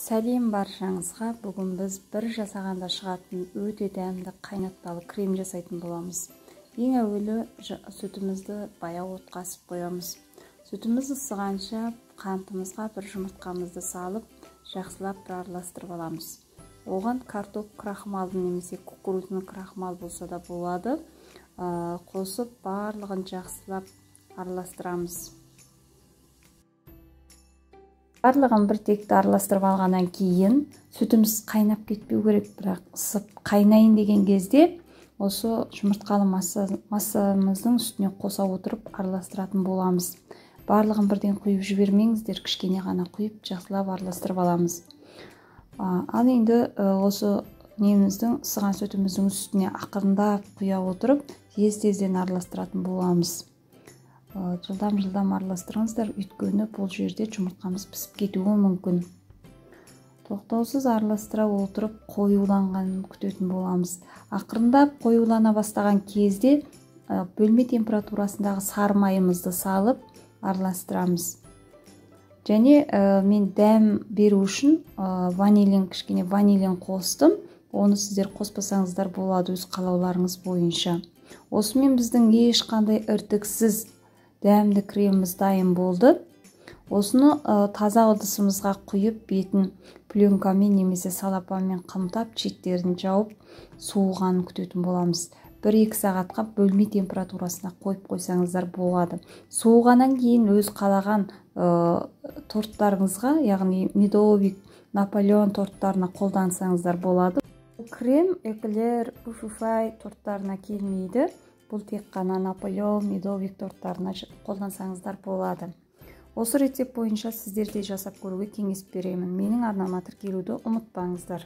Сәлем баршаңызға. Бүгін біз бір жасағанда шығатын өте дәмді қайнатпалы крем жасайтын боламыз. Ең әуелі сүтімізді баяу отқа ысып қоямыз. Сүтіміз ысығанша қантымызға бір жұмыртқамызды салып, жақсылап бір араластырып аламыз. Оған картоп крахмалын немесе кукурузный крахмал болса да болады. Қосып барлығын жақсылап араластырамыз. Барлығын бір текті араластырып алғаннан кейін сүтіміз қайнап кетпеу керек, бірақ ысып қайнайын деген кезде осы жұмыртқалы массамыздың үстіне қоса отырып араластыратын боламыз. Барлығын бірден құйып жібермеңіздер, кішкене ғана құйып жақсылап араластырып аламыз. Ал енді осы неміздің ысыған сүтіміздің үстіне ақырындап құя отырып тез-тезден араластыратын боламыз. Жылдам-жылдам араластырыңыздар, өйткені бұл жерде жұмыртқамыз пісіп кетуі мүмкін. Тоқтаусыз араластыра отырып қоюланғанын күтетін боламыз. Ақырындап қоюлана бастаған кезде бөлме температурасындағы сары майымызды салып араластырамыз. Және мен дәм беру үшін ванилин, кішкене ванилин қостым. Оны сіздер қоспасаңыздар болады, өз қалауларыңыз бойынша. Осымен біздің ешқандай іртіксіз дәмді креміміз дайын болды. Осыны таза ыдысымызға құйып, бетін пленкамен немесе салапанмен қымтап, шеттерін жауып, суығанын күтетін боламыз. 1-2 сағатқа бөлме температурасына қойып қойсаңыздар болады. Суығаннан кейін өз қалаған торттарыңызға, яғни медовик, Наполеон торттарына қолдансаңыздар болады. Крем эклер, пуфуфай торттарына келмейді. Бұл тек қана Наполеон, медовик торттарына қолдансаңыздар болады. Осы рецепт бойынша сіздер де жасап көруге кеңес беремін. Менің арнама тіркелуді ұмытпаңыздар.